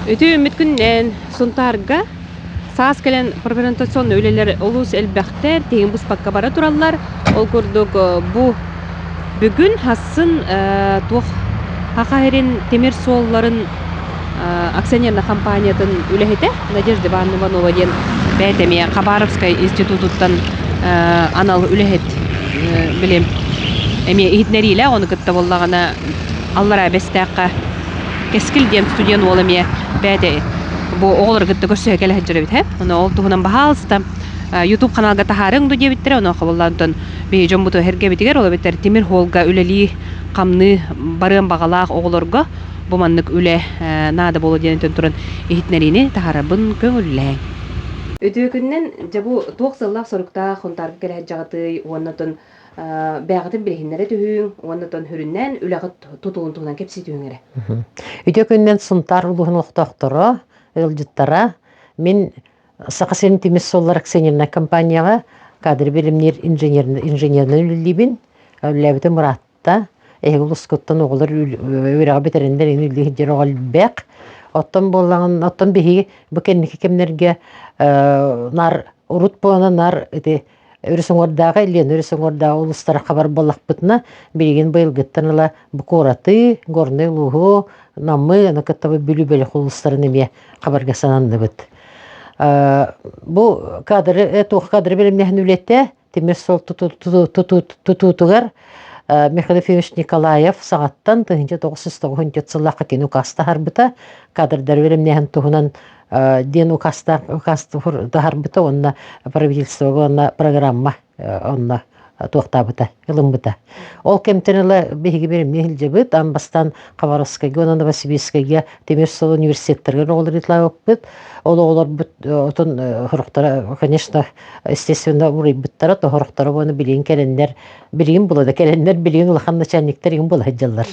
Үтүө күннэн Сунтаарга саас кэлэн профориентационнай үлэлэр олус элбэхтэр, тиһигин быспакка бара тураллар. Ол курдук бу бүгүн хассын туох Саха сирин тимир суолларын акционернай компаниятын үлэһитэ Надежда Ивановна Иванова диэн бэйэтэ эмиэ Хабаровскай институтуттан анал үлэһит били эмиэ иһитиннэриилээх ону кытта буоллаҕына Аллараа Бэстээххэ Кэскил диэн студент уол эмиэ бэйэтэ бу оҕолору кытта көрсүһэ кэлэ сылдьар эбит һэ. Ону ол туһунан баһаалыста YouTube ханаалга таһаарыҥ дуу диэбиттэрэ. Онуоха буоллаан онтон биһиги дьоммуту эһэргэбитигэр, ол эбэтэр тимир холга үлэлии, хамныы барыан баҕалаах оҕолорго бу маннык үлэ наада буолуо диэн этэн туран иһитиннэриини таһаарарбын көҥүллээҥ. Үтүө күнүнэн дьэ бу туох сыаллаах-соруктаах Хунтаарга кэлэ сылдьаҕытый уонна оттон бэйэҕитин билиһиннэрэ түһүүҥ уонна оттон сүрүннээн үлэҕит тутулун туһунан кэпсии түһүҥ эрэ. Үтүө күнүнэн Сунтаар улууһун олохтоохторо, ыалдьыттара, мин Саха сирин тимир суоллар акционернай компанияҕа кадры билимниир инженеринэн үлэлиибин. Үлэлээбитим ыраатта. Эһиги улуускуттан оҕолор үөрэҕи бүтэрэннэр иҥин үлэлии сылдьар оҕо элбэх. Оттон буоллаҕын, оттон биһиги бу кэнники кэмнэргэ наар урут буолан наар ити Өрүс уҥуордааҕы, Лена өрүс уҥуордааҕы улуустара хабар буоллахпытына, билигин быйылгыттан ыла бу куораты, Горнай улууһу, Намы, аны кытта бу Бүлүү бөлөх улуустарын эмиэ хабарга сананныбыт. Бу кадры, туох кадры бэлэмнээһин үлэтэ тимир суол тутуутугар Михаил Ефимович Николаев саҕаттан 1994 сыллаахха кини указ таһаарбыта. Кадрдары бэлэмнээһин туһунан диэн указ таһаарбыта уонна правительствоҕа уонна программа онно туохтаабыта, ылыммыта. Ол кэмтэн ыла биһиги биримҥэ сылдьыбыт, аан бастаан Хабаровскайга уонна Новосибирскайга тимир суол университеттарыгар оҕолор ыытылаабыппыт. Ол оҕолорбут отон сорохторо, конечно, естественно, уруйбуттара, тоһорохторо уонна билигин кэлэннэр, билигин була да кэлэннэр, билигин улахан начальниктар игин була сылдьаллар.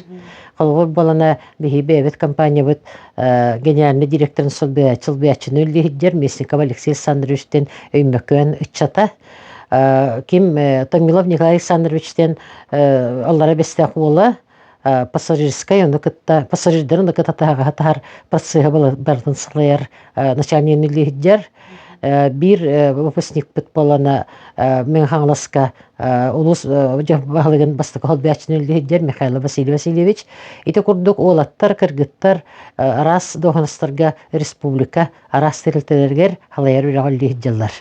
Холобур буолана биһиги бэйэбит компаниябыт генеральный директорын солбуйааччыны үллэһиддэр Местников Алексей Александровичтен Өймөкөөн ыччата ким Томилов Николай Александровичтен аллара бэстээх уола пассажирскай ону кытта пассажирдарын да кытта таһаҕаһа таһар процеһы барытын салайар начальнигын үллэһиддэр биир выпускникпыт буолана Мэҥэ Хаҥаласка улуус баһылыгын бастакы холбооччуну үллэһиддэр Михаил Василий Васильевич. Ити курдук уолаттар, кыргыттар араас дуоһунастарга республика араас тэрилтэлэригэр халайар үлэҕэ үллэһиддьаллар.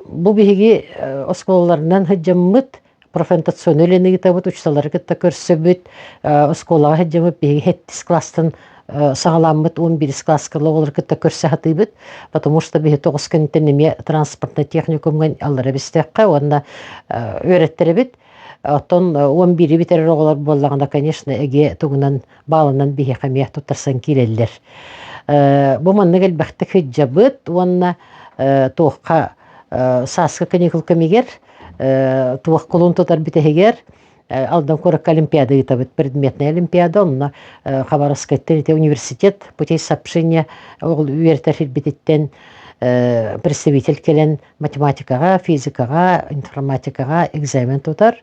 Бу биһиги оскуолаларынан сылдьаммыт профориентационнай үлэни ыытабыт, учууталлары кытта көрсөбүт, оскуолаҕа сылдьаммыт биһиги сэттис класстан саҕаламмыт 11 класска оҕолору кытта көрсө сатыыбыт, потому что биһи тоҕус күнтэн эмиэ транспортнай техникумҥа аллара бистэххэ уонна үөрэттэрэбит. Оттон 11-и бүтэрэр оҕолор буоллаҕына, конечно, эгэ тугунан баалынан биһиэхэ эмиэ туттарсан киирэллэр. Бу маннык элбэхтик сылдьабыт уонна туохха сааскы каникул кэмигэр туох кулун тутар бүтэһигэр Алдан куоракка олимпиада ыытабыт, предметная олимпиада, онно Хабаровскайтан ити университет путей сообщения үөрэтэр сирбититтэн представитель кэлэн математикаҕа, физикаҕа, информатикаҕа экзамен тутар.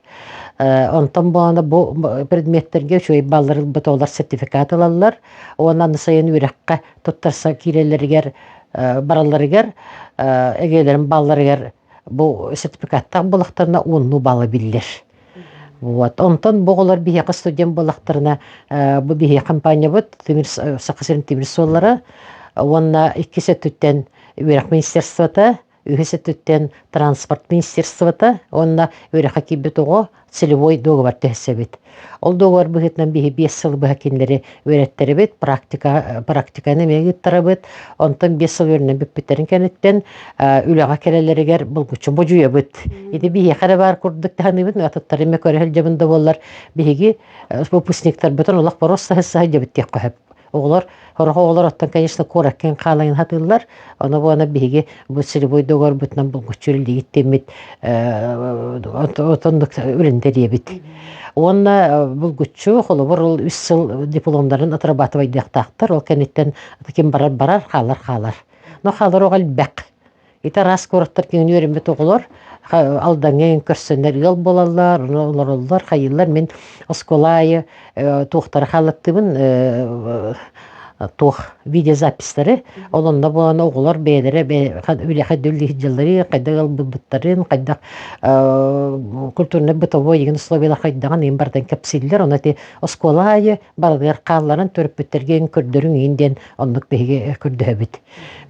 Онтон буолана бу предметтэргэ үчүгэй баллар ылбыт оҕолор сертификат ылаллар. Уонна аны сайын үөрэххэ туттарса киирэллэригэр баралларыгар эгэлэрин балларыгар бу сертификаттаах буоллахтарына уоннуу балла биллэр. Вот. Онтон бу оҕолор биһиэхэ студент буоллахтарына бу биһиэхэ компаниябыт тимир Саха сирин тимир суоллара уонна иккис өттүттэн үөрэх министерствота, үһүс өттүттэн транспорт министерствота уонна үөрэххэ киирбит оҕо целевой договор түһэсэбит. Ол договор быһыытынан биһи 5 сыл быһа кинилэри үөрэттэрэбит, практика, практиканы эмиэ ыыттарабыт. Онтон 5 сыл үөрэнэн бүппүттэрин кэнниттэн үлэҕэ кэлэллэригэр булгуччу бодьуйабыт. Ити биһиэхэ эрэ баар курдук таһыныыбыт, атыттары эмэ көрө сылдьабын да буоллар, биһиги выпускниктарбытын олох боруос саһыс-саһыс дьэбит диэххэ сөп. Оҕолор, сорох оҕолор оттон, конечно, куоракка хаалайын хатыыллар. Ону буона биһиги бу целевой договорбутунан булгуччу үлэлиигит отоннук үлэни тэрийэбит. Уонна булгуччу холобур ол үс сыл дипломнарын отрабатывайдыахтаахтар. Ол кэнниттэн ким барар барар, хаалар хаалар. Но хаалар оҕо элбэх. Ити араас куораттар киҥин үөрэммит оҕолор Алдаҥҥа көрсөннөр ыал буолаллар, олороллор, хайыыллар. Мин оскуола аайы туохтары хааллаттыыбын. Туох видеозаписьтары ол онно буолан оҕолор бэйэлэрэ үлэхэ үллэһиддьаллары хайдах ылбыттарын хайдах культурнай бытовой игин условиялар хайдаҕын иин барытын кэпсииллэр ону ити оскуола аайы барытыгар хаалларан төрөппүттэргэ көрдөрүҥ иин диэн оннук биһиги көрдөһөбүт.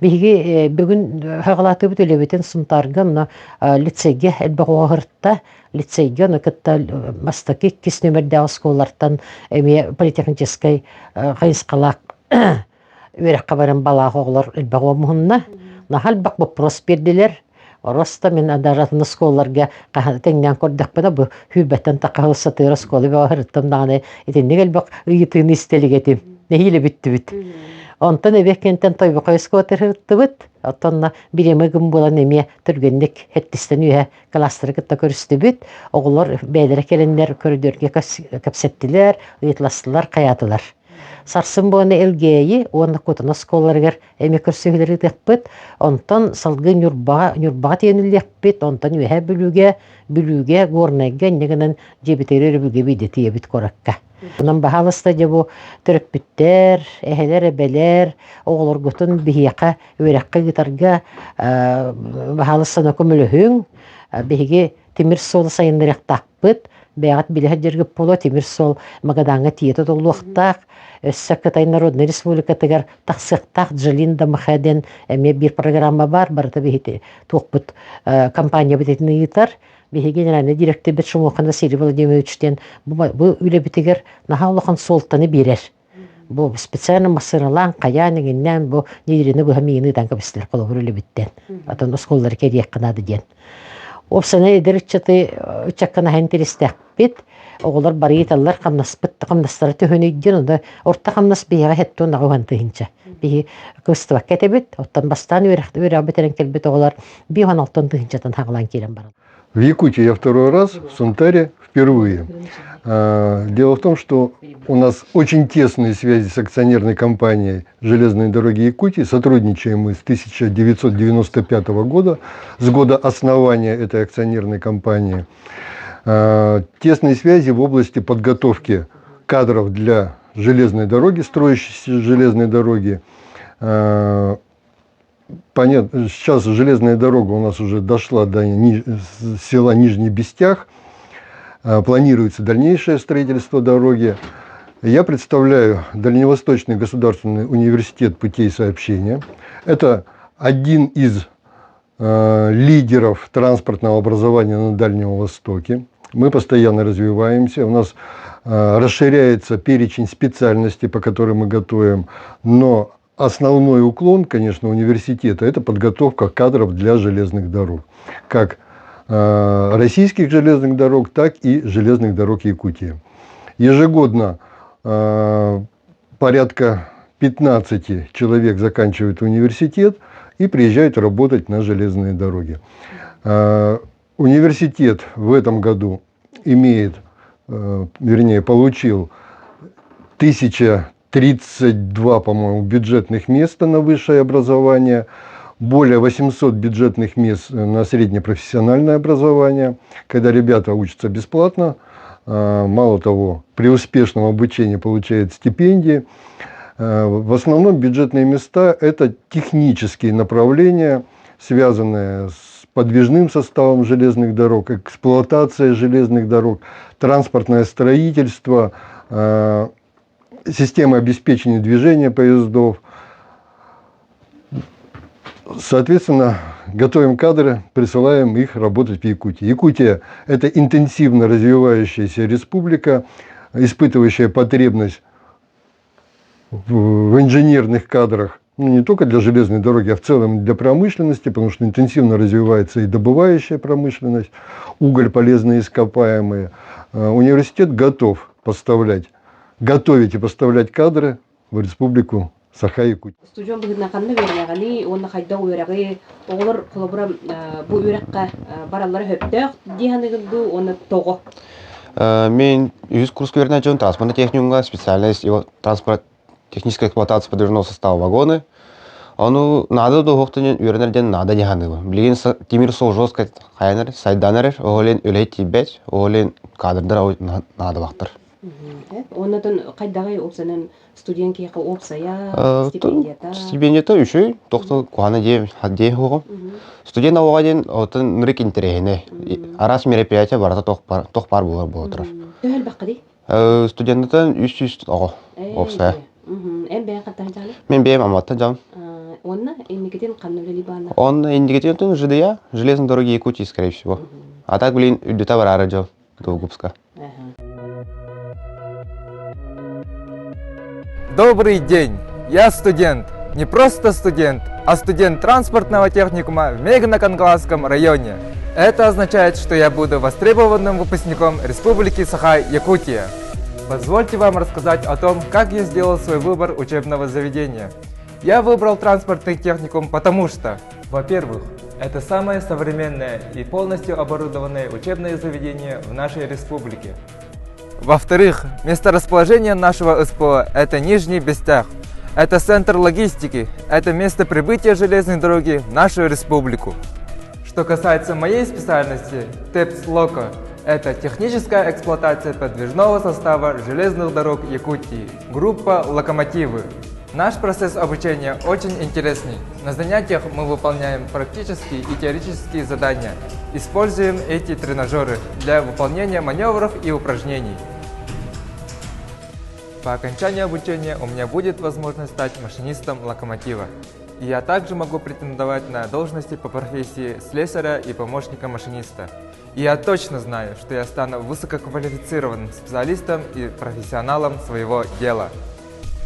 Биһиги бүгүн хаҕалаатыбыт үлэбитин Сунтаарга онно лицейгэ элбэх оҕо сырытта. Лицейгэ ону кытта бастакы иккис нүмердээх оскуолалартан эмиэ политехническай хайысхалаах үөрэххэ баран балаах оҕолор элбэх уомуһунна. Наһаа элбэх боппуруос биэрдилэр. Роста мин адаратын оскуолаларга тэҥнээн көрдөхпүнэ бу сүүрбэттэн тахха сатыыр оскуола бөҕө даҕаны итинник элбэх ыйытыыны истэлик этим. Нэһиилэ бүттүбүт. Онтон эбиэк кэнтэн Тойбохой оскуолатыгар сырыттыбыт. Оттон бириэмэ гын буолан эмиэ түргэнник хэттистэн үөһэ класстары кытта көрүстүбүт. Оҕолор бэйэлэрэ кэлэннэр көрүдүөргэ кэпсэттилэр, ыйыталастылар, хайаатылар. Сарсын буолан Элгээйи уонна Кутана оскуолаларыгар эмиэ көрсүһүүлэри ыытыахпыт. Онтон салгыы Ньурбаҕа, Ньурбаҕа тиэниллиэхпит, онтон Үөһээ Бүлүүгэ, Бүлүүгэ, Горнайга инньэ гынан дьиэбитигэр өрөбүлгэ биирдэ тиийэбит куоракка. Онон баһаалыста дьэ бу төрөппүттэр, эһэлэр, эбэлэр оҕолоргутун биһиэхэ үөрэххэ ыытарга баһаалыстаны көмөлөһүҥ. Биһиги тимир суолу сайыннарыахтаахпыт. Бэйэҕит билэ сылдьаргыт буолуо, тимир суол Магадаҥҥа тиийэ тутуллуохтаах. Өссө Кытай Народнай Республикатыгар тахсыахтаах Джалин Дамахэ диэн эмиэ биир программа баар. Барыта биһиги туохпут компаниябыт итини ыытар. Биһиги генеральный директорбит Шумохан Василий Владимирович диэн бу үлэбитигэр наһаа улахан суолтаны биэрэр. Бу специально массыыналаан, хайаан иҥиннээн бу нэдиэлэни быһа миигин ыытан кэбистилэр холобур үлэбиттэн. Атын оскуолалары кэриэххэ наада диэн. Уопсайынан эдэр ыччаты ыччакка наһаа интэриэстэхпит. Оҕолор бары ыйыталлар хамнаспыт хамнастара төһөнүй диэн онно орто хамнас биһиэхэ хэттуон аҕыс тыһыынча. Биһи кыбыстыбакка этэбит. Оттон бастаан үөрэх үөрэҕи бүтэрэн кэлбит оҕолор 5 16 тыһыынчаттан хаҕалаан киирэн бараллар. В Якутии я второй раз, в Сунтаре впервые. Дело в том, что у нас очень тесные связи с акционерной компанией «Железные дороги Якутии». Сотрудничаем мы с 1995 года, с года основания этой акционерной компании. Тесные связи в области подготовки кадров для железной дороги, строящейся железной дороги. Понятно, сейчас железная дорога у нас уже дошла до села Нижний Бестях. Планируется дальнейшее строительство дороги. Я представляю Дальневосточный государственный университет путей сообщения. Это один из лидеров транспортного образования на Дальнем Востоке. Мы постоянно развиваемся, у нас расширяется перечень специальностей, по которым мы готовим, но основной уклон, конечно, университета – это подготовка кадров для железных дорог. Как российских железных дорог, так и железных дорог Якутии. Ежегодно порядка 15 человек заканчивают университет и приезжают работать на железные дороги. Университет в этом году имеет, вернее, получил 1032, по-моему, бюджетных места на высшее образование, более 800 бюджетных мест на среднепрофессиональное образование, когда ребята учатся бесплатно, мало того, при успешном обучении получают стипендии. В основном бюджетные места – это технические направления, связанные с подвижным составом железных дорог, эксплуатация железных дорог, транспортное строительство, система обеспечения движения поездов. Соответственно, готовим кадры, присылаем их работать в Якутию. Якутия – это интенсивно развивающаяся республика, испытывающая потребность в инженерных кадрах, ну, не только для железной дороги, а в целом для промышленности, потому что интенсивно развивается и добывающая промышленность, уголь, полезные ископаемые. Университет готов поставлять, готовить и поставлять кадры в республику Саха-Якутия. Устудьуон быһыытынан ханна үөрэнэҕиний уонна хайдах үөрэҕи оҕолор холобура бу үөрэххэ бараллара сөптөөх дии саныыгын дуу уонна тоҕо? Мин үһүс курска үөрэнэ дьон транспортный техникумҥа специальность его транспорт техническая эксплуатация подвижного состава вагоны. Ону наада дуоһуохтан үөрэнэр диэн наада дии саныыбын. Билигин тимир суол жестко хайан эрэр, сайдан эрэр, ол иһин үлэһит тиийбэт, ол иһин кадрдар наадалаахтар. Оннотон хайдаҕай уопсанан студент киһиэхэ уопсайа, стипендията? Стипендията үчүгэй, тохто куһана диэ диэ хоҕо. Студент оҕоҕо диэн отон нырык интэриэһинэй. Араас мероприятие барыта тох бар тох баар буолар буола турар. Төһө элбэххиний? Студенттан 300 оҕо уопсайа. Эн бэйэҥ хантан дьаҕаный? Мин бэйэм Амматтан дьаҕым. Уонна инникитин ханна үлэлии баана? Он инникитин ЖДЯ, железные дороги Якутии, скорее всего. А так, блин, үрдүтэ бараары дьол Долгупска. Добрый день! Я студент. Не просто студент, а студент транспортного техникума в Мегино-Кангаласском районе. Это означает, что я буду востребованным выпускником Республики Саха-Якутия. Позвольте вам рассказать о том, как я сделал свой выбор учебного заведения. Я выбрал транспортный техникум, потому что, во-первых, это самое современное и полностью оборудованное учебное заведение в нашей республике. Во-вторых, месторасположение нашего СПО – это Нижний Бестях. Это центр логистики, это место прибытия железной дороги в нашу республику. Что касается моей специальности, ТЭПС Локо – это техническая эксплуатация подвижного состава железных дорог Якутии, группа «Локомотивы». Наш процесс обучения очень интересный. На занятиях мы выполняем практические и теоретические задания. Используем эти тренажеры для выполнения маневров и упражнений. По окончании обучения у меня будет возможность стать машинистом локомотива. И я также могу претендовать на должности по профессии слесаря и помощника машиниста. И я точно знаю, что я стану высококвалифицированным специалистом и профессионалом своего дела.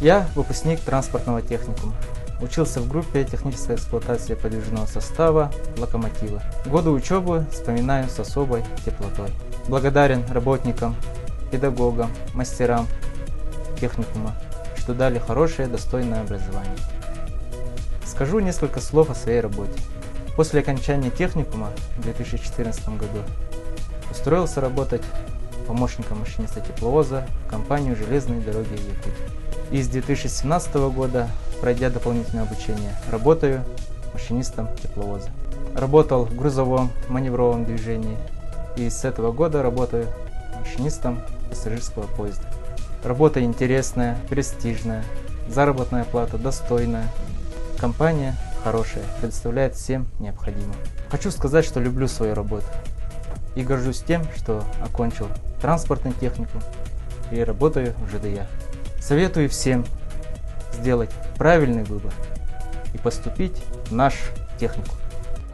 Я выпускник транспортного техникума. Учился в группе технической эксплуатации подвижного состава «Локомотива». Годы учебы вспоминаю с особой теплотой. Благодарен работникам, педагогам, мастерам техникума, что дали хорошее, достойное образование. Скажу несколько слов о своей работе. После окончания техникума в 2014 году устроился работать помощником машиниста тепловоза в компанию «Железные дороги Якутии». И с 2017 года, пройдя дополнительное обучение, работаю машинистом тепловоза. Работал в грузовом маневровом движении и с этого года работаю машинистом пассажирского поезда. Работа интересная, престижная, заработная плата достойная, компания хорошая, предоставляет всем необходимое. Хочу сказать, что люблю свою работу и горжусь тем, что окончил транспортный техникум и работаю в ЖДЯ. Советую всем сделать правильный выбор и поступить в наш техникум.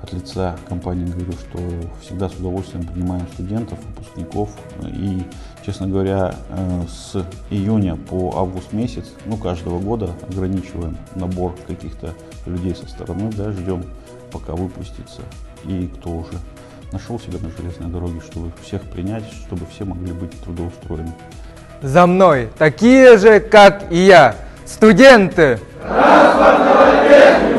От лица компании говорю, что всегда с удовольствием принимаем студентов, выпускников. И, честно говоря, с июня по август месяц, ну, каждого года ограничиваем набор каких-то людей со стороны, да, ждем, пока выпустится. И кто уже нашел себя на железной дороге, чтобы всех принять, чтобы все могли быть трудоустроены. За мной такие же, как и я, студенты! Транспортного техникума!